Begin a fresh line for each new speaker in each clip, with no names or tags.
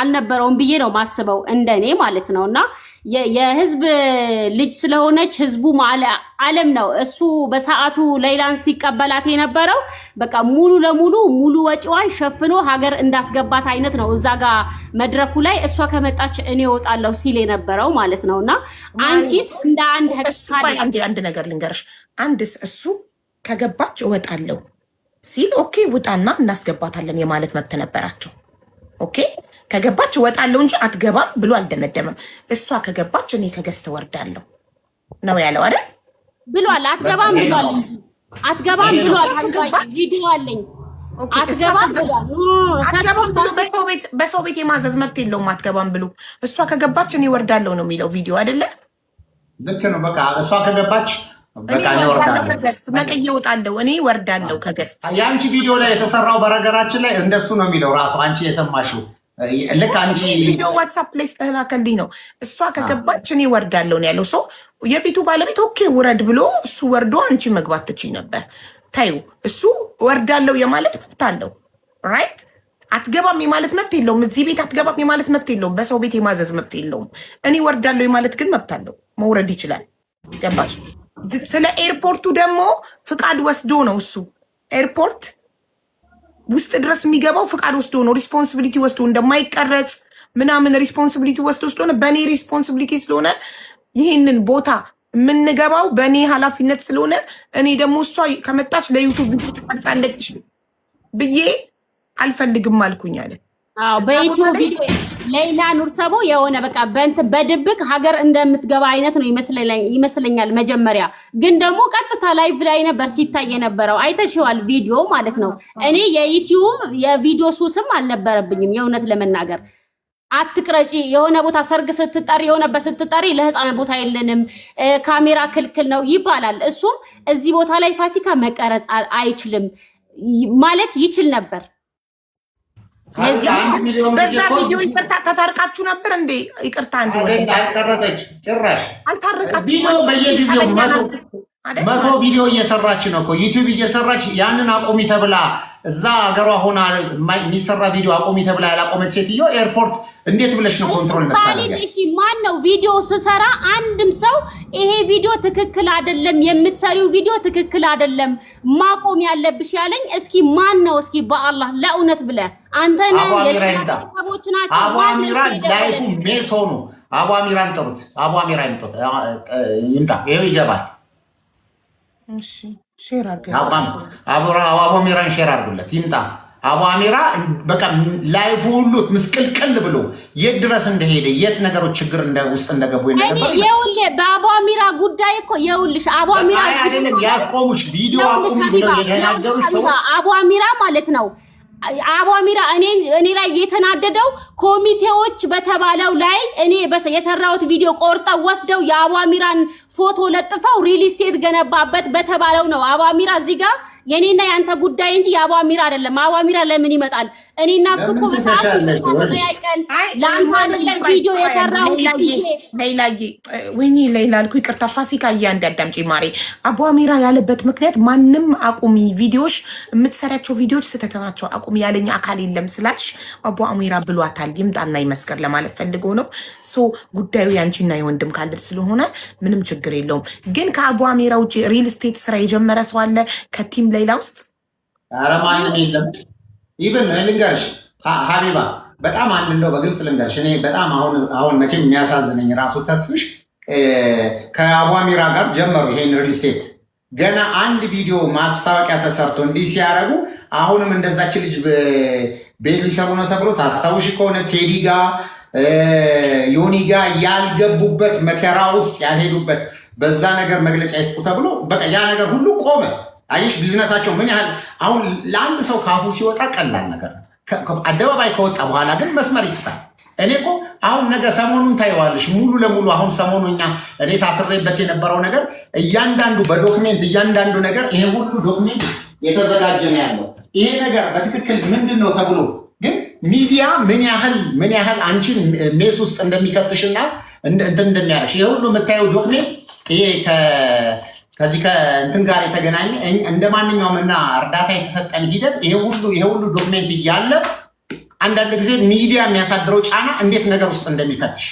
አልነበረውም ብዬ ነው ማስበው፣ እንደኔ ማለት ነው። እና የህዝብ ልጅ ስለሆነች ህዝቡ ዓለም ነው። እሱ በሰዓቱ ሌይላን ሲቀበላት የነበረው በቃ ሙሉ ለሙሉ ሙሉ ወጪዋን ሸፍኖ ሀገር እንዳስገባት አይነት ነው። እዛ ጋር መድረኩ ላይ እሷ ከመጣች እኔ እወጣለሁ ሲል የነበረው ማለት ነው። እና አንቺስ እንደ አንድ
እሱ ቆይ አንድ ነገር ልንገርሽ። አንድስ እሱ ከገባች እወጣለሁ ሲል okay ውጣና እናስገባታለን የማለት መብት ነበራቸው። Okay ከገባች እወጣለሁ እንጂ አትገባም ብሎ አልደመደመም። እሷ ከገባች እኔ ከ guest እወርዳለሁ ነው ያለው አይደል?
ብሏል። አትገባም ብሏል እንጂ አትገባም ብሏል። ቪዲዮ አለኝ። አትገባም ብሏል።
አትገባም ብሎ በሰው ቤት የማዘዝ መብት የለውም። አትገባም ብሎ እሷ ከገባች እኔ እወርዳለሁ ነው የሚለው ቪዲዮ አይደለ?
ልክ ነው። በቃ እሷ ከገባች
እኔ እወርዳለሁ ከ guest ነቅዬ እወጣለሁ። እኔ እወርዳለሁ ከ guest።
የአንቺ ቪዲዮ ላይ የተሰራው በነገራችን ላይ እንደሱ ነው የሚለው ራሱ አንቺ የሰማሽው ልክ አንቺ
ቪዲዮ WhatsApp ላይ ስለተላከልኝ ነው። እሷ ከገባች እኔ እወርዳለሁ ነው ያለው። ሰው የቤቱ ባለቤት okay ውረድ ብሎ እሱ ወርዶ አንቺ መግባት ትችይ ነበር። ታዩ እሱ ወርዳለሁ የማለት መብት አለው። Right አትገባም የማለት መብት የለውም። እዚህ ቤት አትገባም የማለት መብት የለውም። በሰው ቤት የማዘዝ መብት የለውም። እኔ ወርዳለሁ የማለት ግን መብት አለው። መውረድ ይችላል። ገባሽ? ስለ ኤርፖርቱ ደግሞ ፍቃድ ወስዶ ነው እሱ ኤርፖርት ውስጥ ድረስ የሚገባው ፍቃድ ወስዶ ነው። Responsibility ወስዶ እንደማይቀረጽ ምናምን responsibility ወስዶ ስለሆነ በእኔ responsibility ስለሆነ ይህንን ቦታ የምንገባው በእኔ ኃላፊነት ስለሆነ እኔ ደግሞ እሷ ከመጣች ለ YouTube ቪዲዮ ትቀርጻለች ብዬ አልፈልግም አልኩኝ አለ።
አዎ በ YouTube ቪዲዮ ሌይላ ኑርሰቦ የሆነ በቃ በእንትን በድብቅ ሀገር እንደምትገባ አይነት ነው ይመስለኛል። መጀመሪያ ግን ደግሞ ቀጥታ live ላይ ነበር ሲታይ የነበረው፣ አይተሽዋል ቪዲዮ ማለት ነው። እኔ የ YouTube የቪዲዮ ሱስም አልነበረብኝም የእውነት ለመናገር። አትቅረጪ፣ የሆነ ቦታ ሰርግ ስትጠሪ የሆነበት ስትጠሪ ለህፃን ቦታ የለንም ካሜራ ክልክል ነው ይባላል። እሱም እዚህ ቦታ ላይ ፋሲካ መቀረጽ አይችልም ማለት ይችል ነበር።
በዛ ቪዲዮ ይቅርታ ተታርቃችሁ ነበር እንዴ? ይቅርታ እንዴ?
አልቀረጠች ጭራሽ።
አልታረቃችሁ።
በየጊዜው 100 ቪዲዮ እየሰራች ነው እኮ YouTube እየሰራች። ያንን አቁሚ ተብላ እዛ ሀገሯ ሆና የሚሰራ ቪዲዮ አቁሚ ተብላ ያላቆመች ሴትዮ ኤርፖርት እንዴት ብለሽ ነው control
መታደርጊው? እሺ ማን ነው ቪዲዮ ስሰራ አንድም ሰው ይሄ ቪዲዮ ትክክል አይደለም፣ የምትሰሪው ቪዲዮ ትክክል አይደለም፣ ማቆም ያለብሽ ያለኝ እስኪ ማን ነው? እስኪ በአላህ ለእውነት ብለህ አንተ ነህ? የሰቦች ናቸው።
አቡ አሚራ life ኡ mess ሆኖ አቡ አሚራን ጥሩት። አቡ አሚራ ይምጣ። ይኸው ይገባል። አቡ አሚራን share አድርጉለት ይምጣ። አቡ አሚራ በቃ life ኡ ሁሉ ምስቅልቅል ብሎ የት ድረስ እንደሄደ የት ነገሮች ችግር ውስጥ እንደገቡ።
ይኸውልህ በአቡ አሚራ ጉዳይ እኮ ይኸውልሽ አቡ አሚራ
አይደለም ያስቆሙሽ ቪዲዮ አቁሚ ብለው የተናገሩሽ ሰዎች
አቡ አሚራ ማለት ነው። አቡ አሚራ እኔ ላይ የተናደደው ኮሚቴዎች በተባለው ላይ እኔ የሰራሁት ቪዲዮ ቆርጠው ወስደው የአቡ አሚራን ፎቶ ለጥፈው real estate ገነባበት በተባለው ነው። አቡ አሚራ እዚህ ጋር የኔና ያንተ ጉዳይ እንጂ የአቡ አሚራ አይደለም። አቡ አሚራ ለምን ይመጣል? እኔና እሱ እኮ በሰዓቱ ተጠያይቀን ለአንተ አይደለም ቪዲዮ የሰራሁት።
ሌላዬ ወይኔ ሌላ አልኩ፣ ይቅርታ ፋሲካ፣ አንዴ አዳምጪ ማሬ። አቡ አሚራ ያለበት ምክንያት ማንም አቁሚ ቪዲዮሽ የምትሰሪያቸው ቪዲዮዎች ስህተት ናቸው አቁሚ ያለኝ አካል የለም ስላልሽ አቡ አሚራ ብሏታል። ይምጣና ይመስከር ለማለት ፈልጎ ነው። So ጉዳዩ ያንቺና የወንድም ካለድ ስለሆነ ምንም ችግር የለውም። ግን ከአቡ አሚራ ውጭ real estate ስራ የጀመረ ሰው አለ ከ team ሌላ ውስጥ?
ኧረ ማንም የለም። Even ልንገርሽ ሀቢባ፣ በጣም አንድ እንደው በግልጽ ልንገርሽ፣ እኔ በጣም አሁን አሁን መቼም የሚያሳዝነኝ ራሱ ተስፍሽ ከአቡ አሚራ ጋር ጀመሩ ይሄን real estate። ገና አንድ ቪዲዮ ማስታወቂያ ተሰርቶ እንዲህ ሲያደርጉ አሁንም እንደዛች ልጅ ቤት ሊሰሩ ነው ተብሎ ታስታውሽ ከሆነ ቴዲ ጋ ዮኒ ጋ ያልገቡበት መከራ ውስጥ ያልሄዱበት በዛ ነገር መግለጫ ይስጡ ተብሎ በቃ ያ ነገር ሁሉ ቆመ። አየሽ ቢዝነሳቸው ምን ያህል አሁን ለአንድ ሰው ካፉ ሲወጣ ቀላል ነገር ነው። አደባባይ ከወጣ በኋላ ግን መስመር ይስታል። እኔ እኮ አሁን ነገ ሰሞኑን ታየዋለሽ ሙሉ ለሙሉ። አሁን ሰሞኑ እኛ እኔ ታስሬበት የነበረው ነገር እያንዳንዱ በ document እያንዳንዱ ነገር ይሄ ሁሉ document የተዘጋጀ ነው ያለው። ይሄ ነገር በትክክል ምንድን ነው ተብሎ ግን ሚዲያ ምን ያህል አንቺን mess ውስጥ እንደሚከትሽና እንትን እንደሚያደርግሽ ይሄ ሁሉ የምታየው document ይሄ ከዚህ ከእንትን ጋር የተገናኘ እንደ ማንኛውም እና እርዳታ የተሰጠን ሂደት ይሄ ሁሉ document እያለ አንዳንድ ጊዜ ሚዲያ የሚያሳድረው ጫና እንዴት ነገር ውስጥ እንደሚከትሽ፣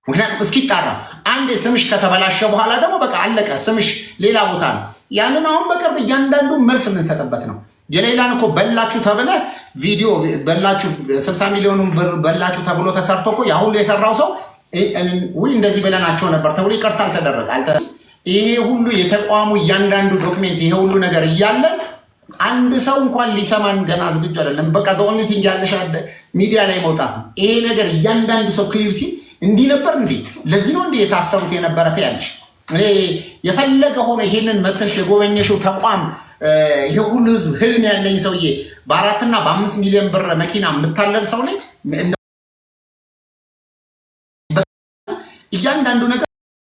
ምክንያቱም እስኪጣራ አንዴ ስምሽ ከተበላሸ በኋላ ደግሞ በቃ አለቀ፣ ስምሽ ሌላ ቦታ ነው። ያንን አሁን በቅርብ እያንዳንዱ መልስ የምንሰጥበት ነው። የሌላን እኮ በላችሁ ተብለህ ቪዲዮ በላችሁ፣ 60 ሚሊዮኑን ብር በላችሁ ተብሎ ተሰርቶ እኮ ያ ሁሉ የሰራው ሰው ውይ እንደዚህ ብለናቸው ነበር ተብሎ ይቅርታ አልተደረገ። ይሄ ሁሉ የተቋሙ እያንዳንዱ document፣ ይሄ ሁሉ ነገር እያለን አንድ ሰው እንኳን ሊሰማን ገና ዝግጁ አይደለም። በቃ only thing ያለሽ ሚዲያ ላይ መውጣት ነው። ይሄ ነገር እያንዳንዱ ሰው clear ሲል እንዲህ ነበር እንዴ፣ ለዚህ ነው እንዴ የታሰሩት የነበረ ትያለሽ። እኔ የፈለገ ሆኖ ይሄንን መተሽ የጎበኘሽው ተቋም፣ ይሄ ሁሉ ህዝብ ህልም ያለኝ ሰውዬ በ4ና በ5 ሚሊዮን ብር መኪና የምታለል ሰው ነኝ። እያንዳንዱ ነገር